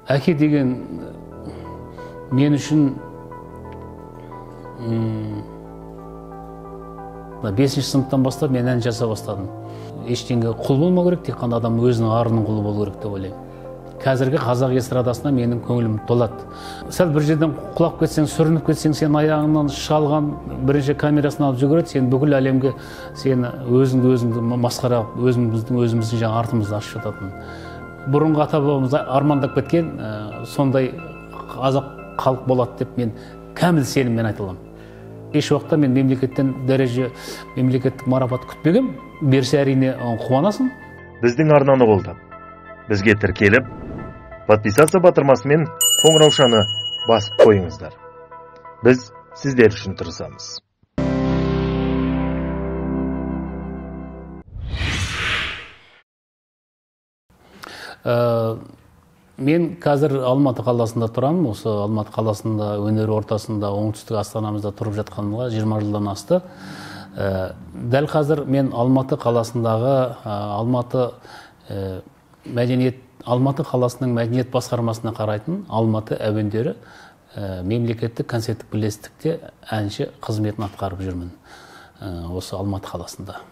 Әке деген мен үшін 5-ші сыныптан бастап мен ән жаза бастадым. Ештеңеге құл болмау керек, тек қана адам өзінің арының құлы болу керек деп ойлаймын. Қазіргі қазақ эстрадасына менің көңілім толады. Сәл бір жерден құлап кетсең, сүрініп кетсең, сен аяғыңнан шалған бірінші камерасын алып жүгіреді, сен бүкіл әлемге сені өзіңді масқара қылып, өзіміздің жаңа артымызды ашып жататын. Бұрынғы ата-бабамыз армандап кеткен сондай қазақ халық болады деп мен кәміл сеніммен айта аламын. Еш уақытта мен мемлекеттен дәреже, мемлекеттік марапат күтпегем. Берсе әрине қуанасың. Біздің арнаны қолдап, бізге тіркеліп, подписаться батырмасымен қоңыраушаны басып қойыңыздар. Біз сіздер үшін тырысамыз. Мен қазір Алматы қаласында тұрамын. Осы Алматы қаласында, өнер ортасында, оңтүстік астанамызда тұрып жатқаныма 20 жылдан асты. Дәл қазір мен Алматы қаласындағы Алматы қаласының мәдениет басқармасына қарайтын Алматы әуендері мемлекеттік концерттік бірлестікте әнші қызметін атқарып жүрмін. Осы Алматы қаласында.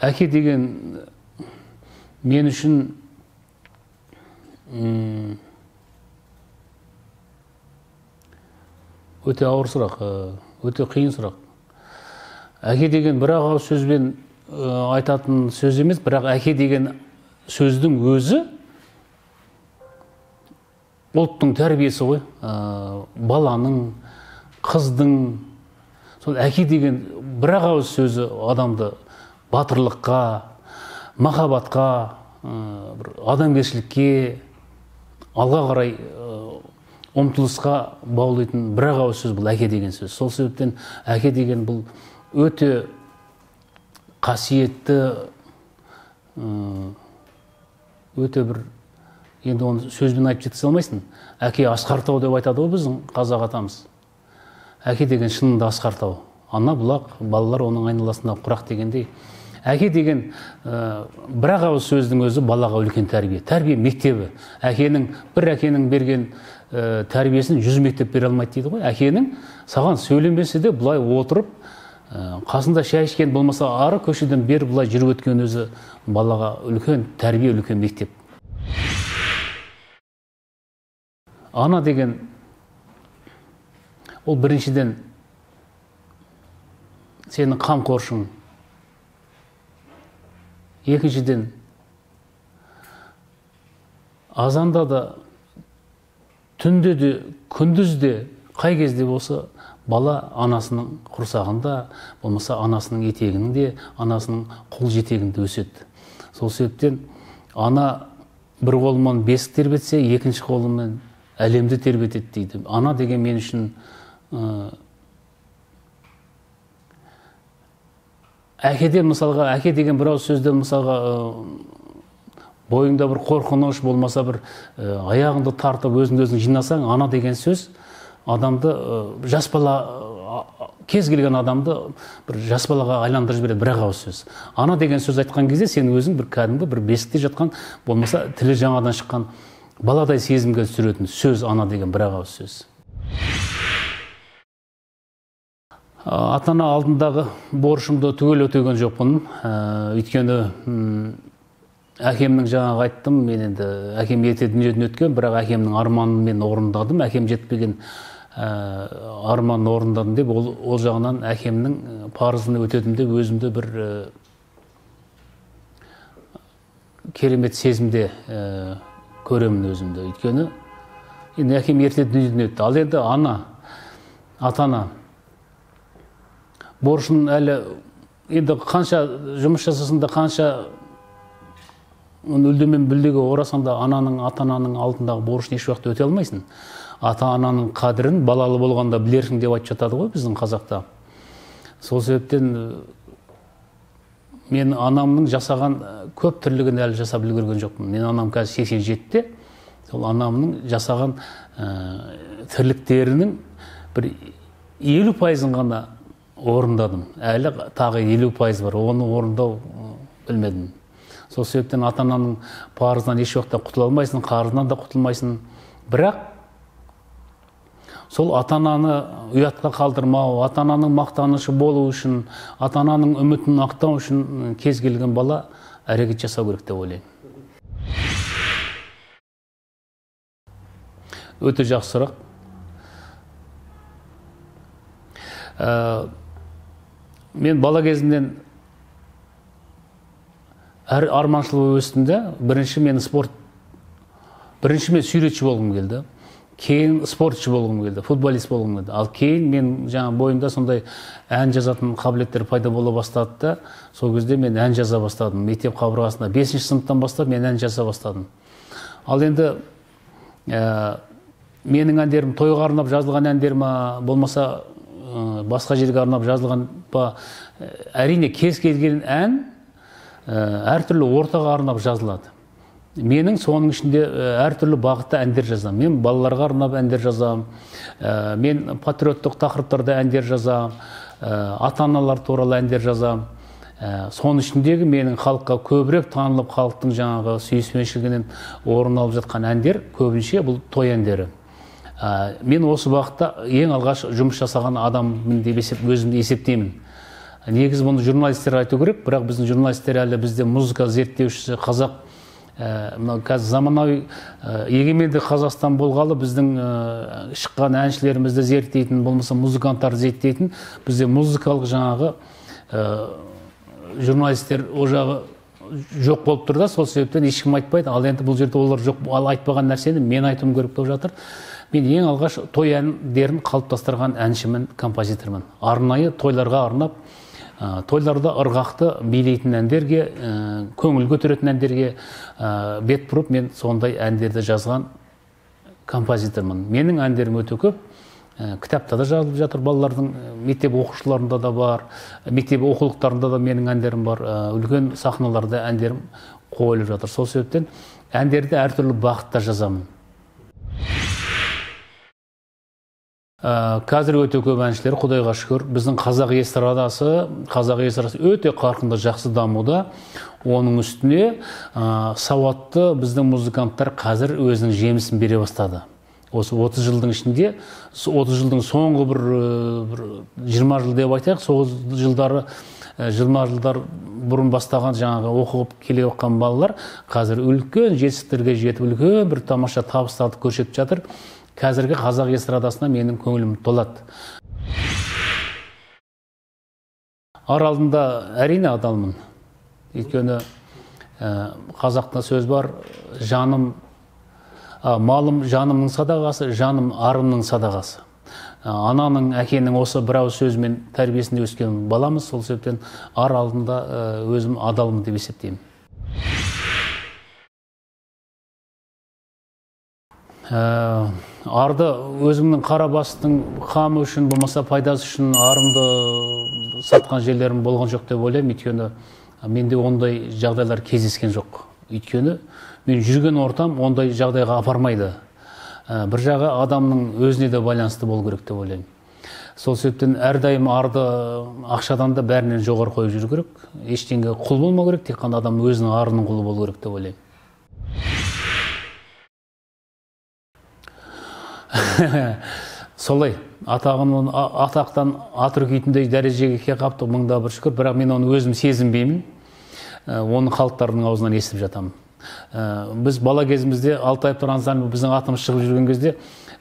Әке деген мен үшін өте ауыр сұрақ, өте қиын сұрақ. Әке деген бір ауыз сөзбен айтатын сөз емес, бірақ әке деген сөздің өзі ұлттың тәрбиесі ғой. Баланың, қыздың, сол әке деген бір ауыз сөзі адамды батырлыққа, махаббатқа, бір адамгершілікке, алға қарай ұмтылысқа баулайтын бір ауыз сөз бұл әке деген сөз. Сол себептен әке деген бұл өте қасиетті, өте бір, енді оны сөзбен айтып жеткізе алмайсың. Әке асқар тау деп айтады ғой біздің қазақ атамыз. Әке деген шынында асқар тау. Ана бұлақ, балалар оның айналасында құрақ дегендей. Әке деген бір ауыз сөздің өзі балаға үлкен тәрбие. Тәрбие мектебі. Әкенің, бір әкенің берген тәрбиесін 100 мектеп бере алмайды дейді ғой. Әкенің саған сөйлемесе де былай отырып, қасында шай ішкен болмаса ары көшеден бері былай жүріп өткен өзі балаға үлкен тәрбие, үлкен мектеп. Ана деген ол біріншіден сенің қамқоршың, екіншіден азанда да, түнде де, күндіз де, қай кезде болса бала анасының құрсағында, болмаса анасының етегінде, анасының қол жетегінде өседі. Сол себептен ана бір қолымен бесік тербетсе, екінші қолымен әлемді тербетеді дейді. Ана деген мен үшін әкеден мысалға, әке деген бір ауыз сөзден мысалға бойыңда бір қорқыныш болмаса бір аяғыңды тартып өзіңді өзің жинасаң, ана деген сөз адамды жас бала, кез келген адамды бір жас балаға айландырып жібереді бір ауыз сөз. Ана деген сөз айтқан кезде сен өзің бір кәдімгі бір бесікте жатқан, болмаса тілі жаңадан шыққан баладай сезімге түсіретін сөз ана деген бір ауыз сөз. Ата-ана алдындағы борышымды түгел өтеген жоқпын. Өйткені әкемнің жаңағы айттым, мен енді әкем ерте дүниеден өткен, бірақ әкемнің арманын мен орындадым, әкем жетпеген арманын орындадым деп, ол жағынан әкемнің парызын өтедім деп өзімді бір керемет сезімде көремін өзімді. Өйткені енді әкем ерте дүниеден өтті. Ал енді ана, ата-ана борышын әлі енді қанша жұмыс жасасын да, қанша үлдемен бүлдеге орасаң да, ананың, ата-ананың алдындағы борышын еш уақытта өте алмайсың. Ата-ананың қадірін балалы болғанда білерсің деп айтып жатады ғой біздің қазақта. Сол себептен мен анамның жасаған көп тірлігін әлі жасап үлгерген жоқпын. Мен анам қазір 87-те, сол анамның жасаған тірліктерінің бір 50%-ын ғана орындадым. Әлі тағы 50% бар, оны орындау білмедім. Сол себептен ата-ананың парызынан еш уақытта құтыла алмайсың, қарызынан да құтылмайсың. Бірақ сол ата-ананы ұятқа қалдырмау, ата-ананың мақтанышы болу үшін, ата-ананың үмітін ақтау үшін кез келген бала әрекет жасау керек деп ойлаймын. Өте жақсы сұрақ. Мен бала кезімнен әр арманшыл болып өстім де. Бірінші мен суретші болғым келді. Кейін спортшы болғым келді, футболист болғым келді. Ал кейін мен жаңа бойымда сондай ән жазатын қабілеттер пайда бола бастады да, сол кезде мен ән жаза бастадым. Мектеп қабырғасында 5-ші сыныптан бастап мен ән жаза бастадым. Ал енді менің әндерім тойға арнап жазылған әндер ма, болмаса басқа жерге арнап жазылған ба, әрине кез келген ән әртүрлі ортаға арнап жазылады. Менің соның ішінде әртүрлі бағытта әндер жазамын. Мен балаларға арнап әндер жазамын, мен патриоттық тақырыптарда әндер жазамын, ата-аналар туралы әндер жазамын. Соның ішіндегі менің халыққа көбірек танылып, халықтың жаңағы сүйіспеншілігінен орын алып жатқан әндер көбінше бұл той әндері. Мен осы бағытта ең алғаш жұмыс жасаған адаммын деп өзімді есептеймін. Негізі бұны журналистер айту керек, бірақ біздің журналистер әлі бізде музыка зерттеушісі қазақ, мынау қазір заманауи егеменді Қазақстан болғалы біздің шыққан әншілерімізді зерттейтін, болмаса музыканттарды зерттейтін, бізде музыкалық жаңағы журналистер о жағы жоқ болып тұр да, сол себептен ешкім айтпайды. Ал енді бұл жерде олар жоқ, ал айтпаған нәрсені мен айтуым керек болып жатыр. Мен ең алғаш той әндерін қалыптастырған әншімін, композитормын. Арнайы тойларға арнап, тойларда ырғақты билейтін әндерге, көңіл көтеретін әндерге бет бұрып, мен сондай әндерді жазған композитормын. Менің әндерім өте көп. Кітапта да жазылып жатыр, балалардың мектеп оқушыларында да бар, мектеп оқулықтарында да менің әндерім бар, үлкен сахналарда әндерім қойылып жатыр. Сол себептен әндерді әртүрлі бағытта жазамын. Қазір өте көп әншілер, Құдайға шүкір, біздің қазақ эстрадасы өте қарқынды жақсы дамуда. Оның үстіне сауатты біздің музыканттар қазір өзінің жемісін бере бастады. Осы 30 жылдың ішінде, 30 жылдың соңғы бір 20 жыл деп айтайық, сол жылдары 20 жылдар бұрын бастаған жаңағы оқып келе жатқан балалар қазір үлкен жетістіктерге жетіп, үлкен бір тамаша табыстарды көрсетіп жатыр. Қазіргі қазақ эстрадасына менің көңілім толады. Ар алдында әрине адалмын. Өйткені қазақта сөз бар, жаным, малым жанымның садағасы, жаным арымның садағасы. Ананың, әкенің осы бір ауыз сөзімен тәрбиесінде өскен баламыз, сол себептен ар алдында өзім адалмын деп есептеймін. Арды өзімнің қара бастың қамы үшін, болмаса пайдасы үшін арымды сатқан жерлерім болған жоқ деп ойлаймын. Өйткені менде ондай жағдайлар кездескен жоқ. Өйткені мен жүрген ортам ондай жағдайға апармайды. Бір жағы адамның өзіне де байланысты болу керек деп ойлаймын. Сол себептен әрдайым арды ақшадан да бәрінен жоғары қойып жүру керек. Ештеңеге құл болмау керек, тек қана адам өзінің арының құлы болу керек деп ойлаймын. Солай, атақтан ат үркейтіндей дәрежеге келіп қаптық, мыңда бір шүкір, бірақ мен оны өзім сезінбеймін, оны халықтардың аузынан естіп жатамын. Біз бала кезімізде Алтаевтар ансамблі біздің атымыз шығып жүрген кезде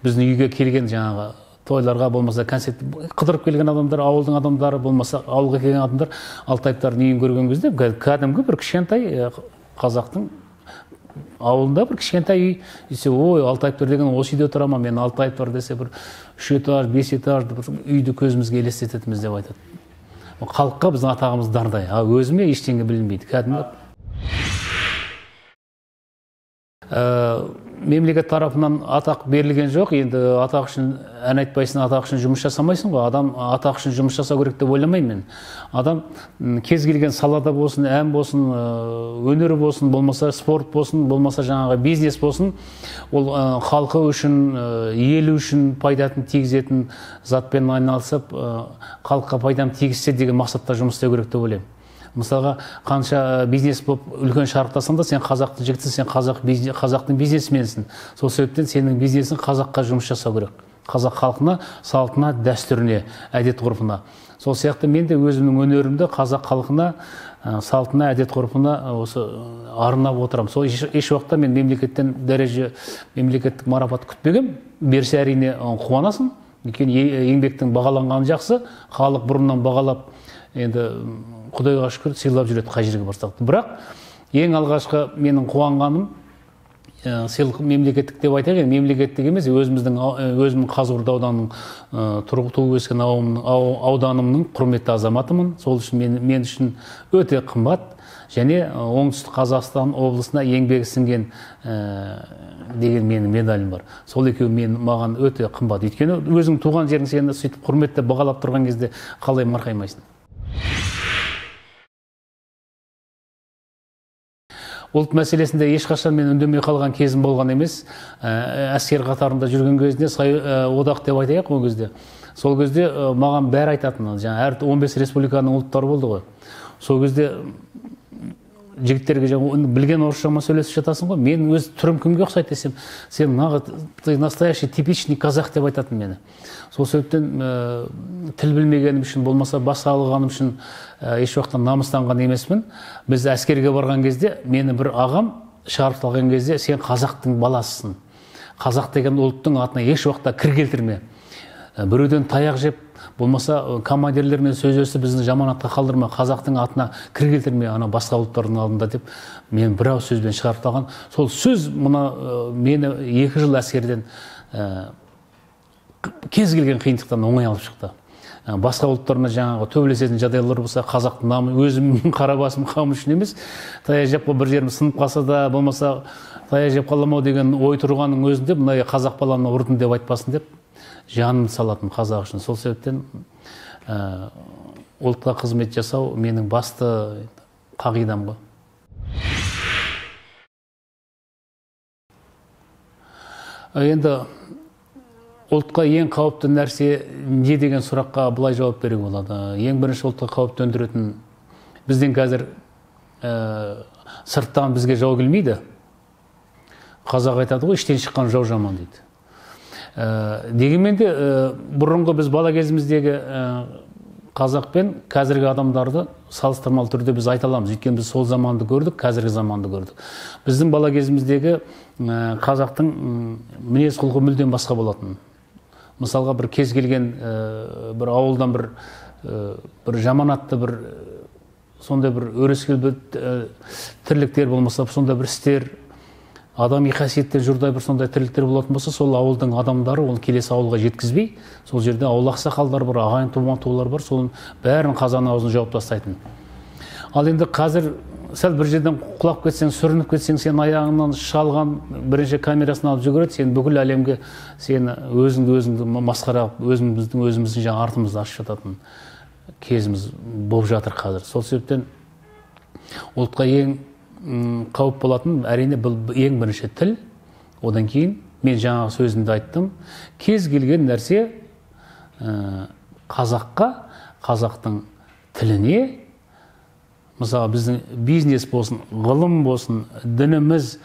біздің үйге келген жаңағы тойларға, болмаса концерт қыдырып келген адамдар, ауылдың адамдары, болмаса ауылға келген адамдар Алтаевтардың үйін көрген кезде кәдімгі бір кішкентай қазақтың ауылында бір кішкентай үй десе, ой, Алтаевтар деген осы үйде тұра ма, мен Алтаевтар десе бір 3 этаж, 5 этаж бір үйді көзімізге елестететінбіз деп айтады. Халыққа біздің атағымыз дардай, а өзіме ештеңе білінбейді. Кәдімгі мемлекет тарапынан атақ берілген жоқ. Енді атақ үшін ән айтпайсың, атақ үшін жұмыс жасамайсың ғой. Адам атақ үшін жұмыс жасау керек деп ойламаймын мен. Адам кез келген салада болсын, ән болсын, өнер болсын, болмаса спорт болсын, болмаса жаңағы бизнес болсын, ол халқы үшін, елі үшін пайдатын тигізетін затпен айналысып, халыққа пайдам тигізсе деген мақсатта жұмыс істеу керек деп ойлаймын. Мысалға, қанша бизнес болып үлкен шарықтасаң да, сен қазақтың жігітісің, сен қазақтың бизнесменсің. Сол себептен сенің бизнесің қазаққа жұмыс жасау керек. Қазақ халқына, салтына, дәстүріне, әдет ғұрпына. Сол сияқты мен де өзімнің өнерімді қазақ халқына, салтына, әдет ғұрпына осы арнап отырамын. Сол еш уақытта мен мемлекеттен дәреже, мемлекеттік марапат күтпегем. Берсе әрине қуанасың. Өйткені еңбектің бағаланғаны жақсы. Халық бұрыннан бағалап, енді Құдайға шүкір сыйлап жүреді қай жерге барсақ. Бірақ ең алғашқы менің қуанғаным сыйлық мемлекеттік деп айтайық, мемлекеттік емес, өзімнің Қазығұрт ауданының туып өскен ауданымның құрметті азаматымын. Сол үшін мен үшін өте қымбат. Және Оңтүстік Қазақстан облысына еңбегі сіңген деген менің медалім бар. Сол екеуі маған өте қымбат. Өйткені өзің туған жерің сені сөйтіп құрметтеп бағалап тұрған кезде қалай марқаймайсың? Ұлт мәселесінде ешқашан мен үндемей қалған кезім болған емес. Әскер қатарында жүрген кезінде одақ деп айтайық ол кезде. Сол кезде маған бәрі айтатын, жаңа әр 15 республиканың ұлттары болды ғой. Сол кезде жігіттерге білген орысшама сөйлесіп жатасың ғой. Мен өз түрім кімге ұқсайды десем, сен ты настоящий типичный казах деп айтатын мені. Сол себептен тіл білмегенім үшін, болмаса бас алғаным үшін еш уақытта намыстанған емеспін. Біз әскерге барған кезде мені бір ағам шығарып салған кезде, сен қазақтың баласысың. Қазақ деген ұлттың атына еш уақытта кір келтірме. Біреуден таяқ жеп, болмаса командирлермен сөздесіп бізді жаман атқа қалдырма, қазақтың атына кір келтірме ана басқа ұлттардың алдында деп мен бір ауыз сөзбен шығарып салған. Сол сөз мына мені 2 жыл әскерден кез келген қиындықтан оңай алып шықты. Басқа ұлттарына жаңағы төбелесетін жағдайлар болса, қазақтың намы өзімнің қара басым қамы үшін емес, таяқ жеп бір жерім сынып қалса да, болмаса таяқ жеп қаламау деген ой тұрғанның өзінде мына қазақ баланы ұрдым деп айтпасын деп жанын салатын қазақ үшін. Сол себептен ұлтқа қызмет жасау менің басты қағидам ғой. Енді ұлтқа ең қауіпті нәрсе не деген сұраққа былай жауап беруге болады. Ең бірінші ұлтқа қауіп төндіретін бізден қазір сырттан бізге жау келмейді. Қазақ айтады ғой, іштен шыққан жау жаман дейді. Дегенмен де бұрынғы біз бала кезіміздегі қазақ пен қазіргі адамдарды салыстырмалы түрде біз айта аламыз. Өйткені біз сол заманды көрдік, қазіргі заманды көрдік. Біздің бала кезіміздегі қазақтың мінез құлқы мүлдем басқа болатын. Мысалға бір кез келген бір ауылдан бір жаманатты бір сондай бір өрескел тірліктер болмаса, сондай бір істер, адами қасиеттен жұрдай бір сондай тірліктер болатын болса, сол ауылдың адамдары оны келесі ауылға жеткізбей, сол жерде ауыл ақсақалдар бар, ағайын туған бар, соның бәрін қазан аузын жауып тастайтын. Ал енді қазір сәл бір жерден құлап кетсең, сүрініп кетсең, сен аяғыңнан шалған бірінші камерасын алып жүгіреді, сен бүкіл әлемге сені өзіңді масқара қылып, өзіміздің жаңа артымызды ашып жататын кезіміз болып жатыр қазір. Сол себептен ұлтқа ең қауіп болатын әрине бұл ең бірінші тіл. Одан кейін мен жаңағы сөзімді айттым, кез келген нәрсе қазаққа, қазақтың тіліне, мысалы біздің бизнес болсын, ғылым болсын, дініміз,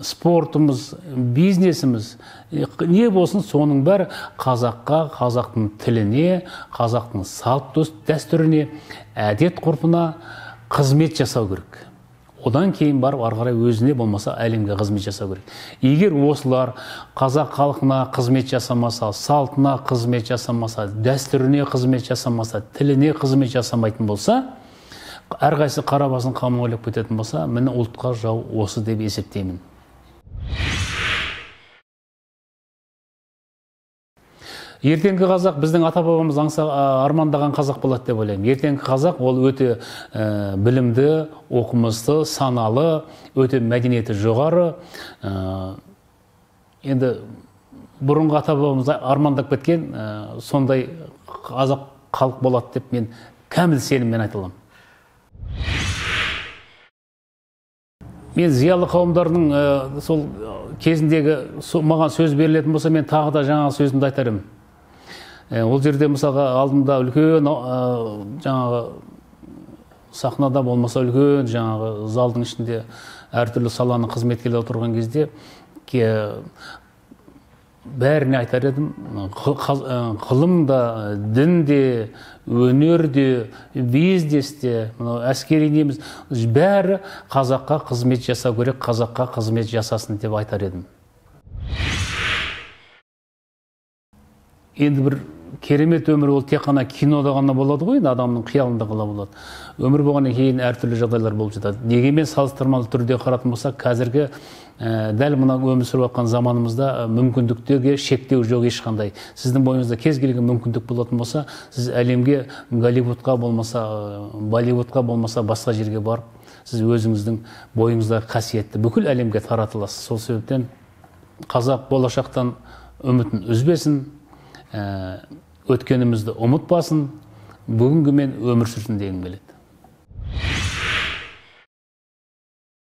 спортымыз, бизнесіміз, не болсын, соның бәрі қазаққа, қазақтың тіліне, қазақтың салт дәстүріне, әдет ғұрпына қызмет жасау керек. Одан кейін барып ары қарай өзіне болмаса әлемге қызмет жасау керек. Егер осылар қазақ халқына қызмет жасамаса, салтына қызмет жасамаса, дәстүріне қызмет жасамаса, тіліне қызмет жасамайтын болса, әрқайсысы қара басын қамын ойлап кететін болса, міне ұлтқа жау осы деп есептеймін. Ертеңгі қазақ біздің ата-бабамыз армандаған қазақ болады деп ойлаймын. Ертеңгі қазақ ол өте білімді, оқымысты, саналы, өте мәдениеті жоғары. Енді бұрынғы ата-бабамыз армандап кеткен сондай қазақ халық болады деп мен кәміл сеніммен айта аламын. Мен зиялы қауымдардың сол кезіндегі маған сөз берілетін болса, мен тағы да жаңағы сөзімді айтар едім. Ол жерде мысалға алдымда үлкен жаңағы Сахнада болмаса үлкен жаңағы залдың ішінде әртүрлі саланың қызметкерлері отырған кезде бәріне айтар едім, ғылым да, дін де, өнер де, бизнес те, мынау әскери неміз, бәрі қазаққа қызмет жасау керек, қазаққа қызмет жасасын деп айтар едім. Енді бір керемет өмір ол тек қана кинода ғана болады ғой, енді адамның қиялында ғана болады. Өмір болғаннан кейін әртүрлі жағдайлар болып жатады. Дегенмен салыстырмалы түрде қаратын болсақ, қазіргі дәл мына өмір сүріп жатқан заманымызда мүмкіндіктерге шектеу жоқ ешқандай. Сіздің бойыңызда кез келген мүмкіндік болатын болса, сіз әлемге, Голливудқа болмаса, Болливудқа болмаса басқа жерге барып, сіз өзіңіздің бойыңыздағы қасиетті бүкіл әлемге тарата аласыз. Сол себептен қазақ болашақтан үмітін үзбесін, өткенімізді ұмытпасын, бүгінгімен өмір сүрсін дегім келеді.